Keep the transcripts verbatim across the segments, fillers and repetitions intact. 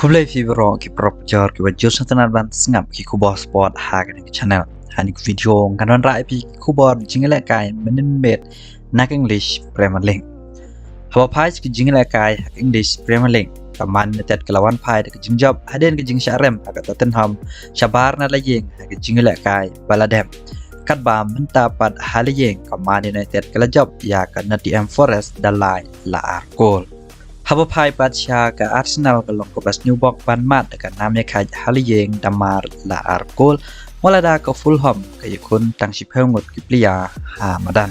Khublei phi baroh ki paralok jor ki ba ju sngewtynnad ban sngap ki khubor sport ha kane ka channel. Ha kane ka video ngan wanrah ïa phi ki khubor jingïalehkai mynnin miet na ka English Premier League. Haba phai sha ki jingïalehkai ha ka English Premier League, ka Man United ka la wan phai da ka jingjop hadien ka jingshah rem ha ka Tottenham shabar na la ïing ha ka jingïalehkai ba la dep. Katba mynta pat ha la ïing ka Man United ka la jop ïa ka Nottingham Forest da lai la ar kol. Haba phai pat sha ka Arsenal ka long kaba sniewbok ban mad da ka nam ïakhaid ha la ïing da mar la ar kol, wat lada ka Fulham ka ïakhun tang shiphew ngut ki plia ha madan.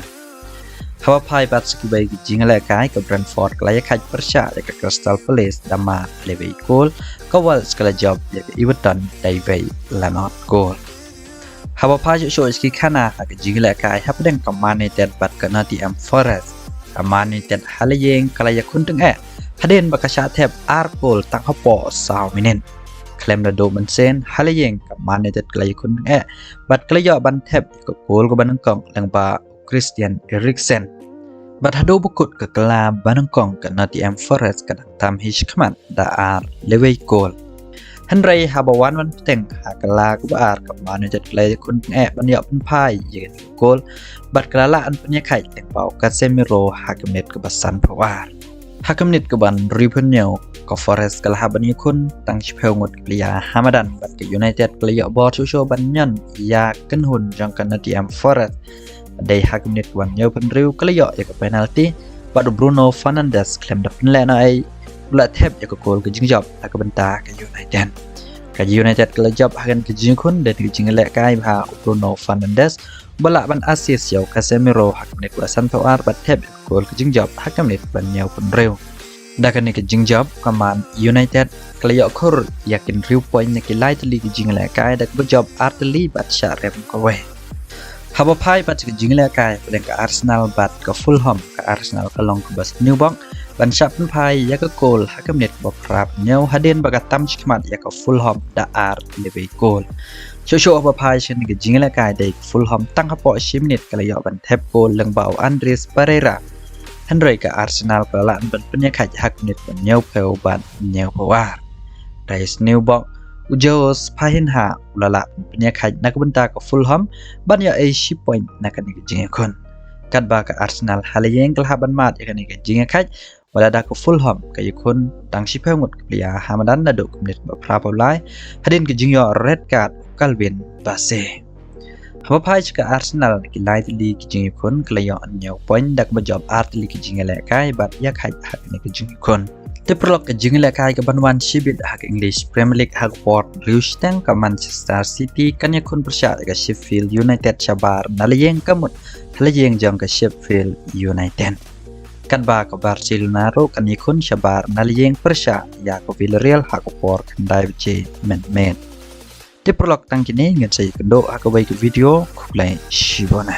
Haba phai pat sha kiwei ki jingïalehkai, ka Brentford ka la ïakhaid pyrshah ïa ka Crystal Palace da mar lewei kol, ka Wolves ka la jop ïa ka Everton da iwei la nod kol. Haba phai shuh shuh sha ki khana ha ka jingïalehkai hapdeng ka Man United bad ka Nottingham Forest, ka Man United ha la ïing ka la ïakhun tyngeh hadien ba ka shah thep ar kol tang hapoh saw minit. Khlem da duh mynsiem, ha la ïing ka Man United ka la ïakhun tyngeh bad ka la ïoh ban thep ïa ka kol kaba nyngkong lyngba u Christian Eriksen. Bad haduh ba kut ka kylla ba nyngkong, ka Nottingham Forest ka dang tam hi shakhmat da ar lewei kol. Hynrei haba wan ban bteng ha ka kylla kaba ar, ka Man United ka la ïakhun tyngeh ban ïoh pynphai ïa ka kol bad ka la lah ban pynïakhaid lyngba u Casemiro ha ka minit kaba sanphew ar. Ha ka minit kaba hynriewphew hynñiew, ka Forest ka la hap ban ïakhun tang shiphew ngut ki plia ha madan bad ka United ka la ïoh bor shuh shuh ban ñion ïa ka kynhun jong ka Nottingham Forest. Dei ha ka minit kaba hynñiewphew hynriew ka la ïoh ïa ka penalty bad u Bruno Fernandes khlem da pynlehnohei u la thep ïa ka kol ka jingjop ha ka bynta ka United. Ka United ka la jop ha kane ka jingïakhun da ka jingïalehkai ba u Bruno Fernandes ba lah ban assist ïa u Casemiro ha ka minit kaba sanphew ar bad thep ïa ka kol ka jingjop ha ka minit kaba hynñiewphew hynriew. Da kane ka jingjop, ka Man United ka la ïoh khur ïa ki hynriew point na ki lai tylli ki jingïalehkai da kaba jop ar tylli bad shah rem kawei. Haba phai pat sha ki jingïalehkai hapdeng ka Arsenal bad ka Fulham, ka Arsenal ka long kaba sniewbok ban shah pynphai ïa ka kol ha ka minit kaba phraphew hynñiew hadien ba ka tam shakhmat ïa ka Fulham da ar lewei kol. Shuh shuh haba phai sha kane ka jingïalehkai, dei ka Fulham tang hapoh shi minit ka la ïoh ban thep kol lyngba u Andreas Pereira. Hynrei ka Arsenal ka la lah ban pynïakhaid ha ka minit kaba hynñiewphew bad hynñiewphew ar. Dei sniewbok, u Josh Pahynha u la lah ban pynïakhaid na ka bynta ka Fulham ban ïoh ei shi point na kane ka jingïakhun. Katba ka Arsenal ha la ïing ka la hap ban mad ïa kane ka jingïakhaid, wat lada ka Fulham ka ïakhun tang shiphew ngut ki plia ha madan naduh ka minit kaba phraphew lai hadien ka jingïoh red card u Calvin Bassey. Haba phai sha ka Arsenal, na ki lai tylli ki jingïakhun ka la ïoh hynñiew point da kaba jop ar tylli ki jingïalehkai bad ïakhaid ha kane ka jingïakhun. Te paralok, ka jingïalehkai kaban wan shibit ha ka English Premier League ha ka por hynriew shiteng, ka Manchester City kan ïakhun pyrshah ïa ka Sheffield United shabar na la ïing, ka mut ha la ïing jong ka Sheffield United. Katba ka Barcelona ruh kan ïakhun shabar na la ïing pyrshah ïa ka Villarreal ha ka por khyndai baje mynmiet. Te paralok, tang kine ngin sa ïakynduh ha kawei ka video. Khublei shibun.